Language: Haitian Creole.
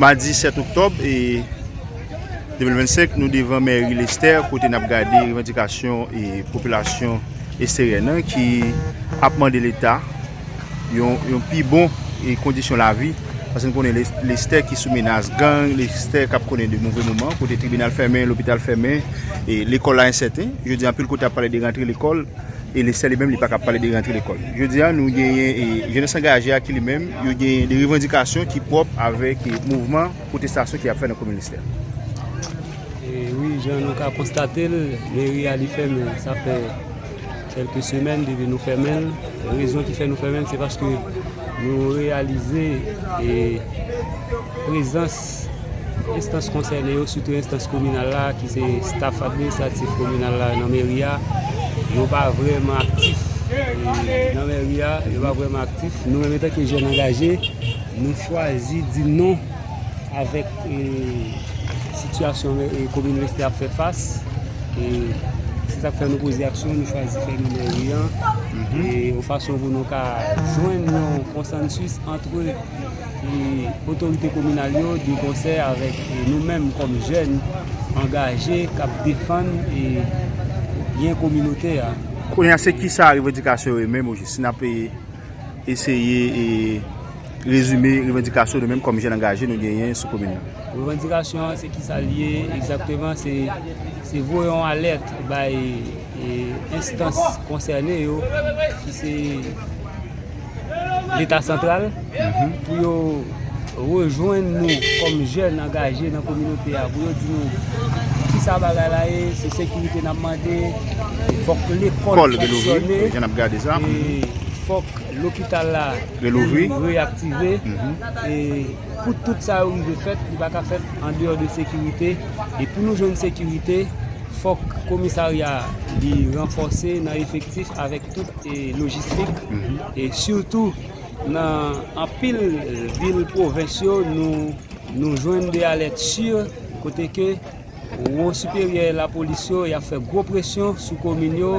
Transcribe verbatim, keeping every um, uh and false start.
Madi sèt oktòb e de mil vennsenk, nou devan mèri Lestè, kote n ap gade revandikasyon e popilasyon esteryèn nan ki ap mande Leta yon, yon pi bon e kondisyon lavi. Paske n konnen Les-, Lestè ki sou menas gang, Lestè k ap konnen de move moman, kote tribinal fèmen, lopital fèmen, e lekòl la ensèten. Jodi a, anpil kote ap pale de rantre lekòl, e Lestè li menm, li pa ka pale de rantre lekòl. Jodi a, nou genyen e jenès angaje a ki li menm, yo genyen de revandikasyon ki pwòp avèk e mouvman pwotestasyon ki ap fè nan komin Lestè. E wi, jan nou ka konstate l, meri a li fèmen, sa fè kèlke semèn depi nou fèmen l. Rezon ki fè nou fèmen l, se paske nou reyalize e prezans enstans konsène yo, sitou enstans kominal la, ki se staf administratif kominal la nan meri a, yo pa vrèman aktif. E nan meri a, yo pa vrèman aktif. Nou menm, antanke jèn angaje, nou chwazi di non avèk e sitiyasyon e komin Lestè ap fè fas. E se sa k fè nou poze aksyon, nou chwazi fèmen meri an. E yon fason pou nou ka jwenn yon konsansis antre e otorite kominal yo, de konsè avèk e nou menm kòm jèn angaje k ap defann e byen kominote a. Kounye a, se ki sa revandikasyon yo ye menm, ojis? Si n ap e eseye e rezime revandikasyon nou menm kòm jèn angaje nou genyen sou komin nan. Revandikasyon an, se ki sa l ye egzakteman? Se, se voye yon alèt bay e enstans konsène yo, ki se Leta santral, pou yo rejwenn nou kòm jèn angaje nan kominote a, pou yo di nou ki sa bagay la ye, se sekirite n ap mande, fòk lekòl fonksyone, jan n ap gade sa. E fòk lopital la relouvri, reyaktive. E pou tout sa yo rive fèt, li pa ka fèt andeyò de sekirite. E pou nou jwenn sekirite, fòk komisarya li ranfòse nan efektif avèk tout e lojistik. E sitou nan anpil vil pwovens yo, nou, nou jwenn de alèt sir kote ke wo siperyè lapolis yo, y ap fè gwo presyon sou komin yo,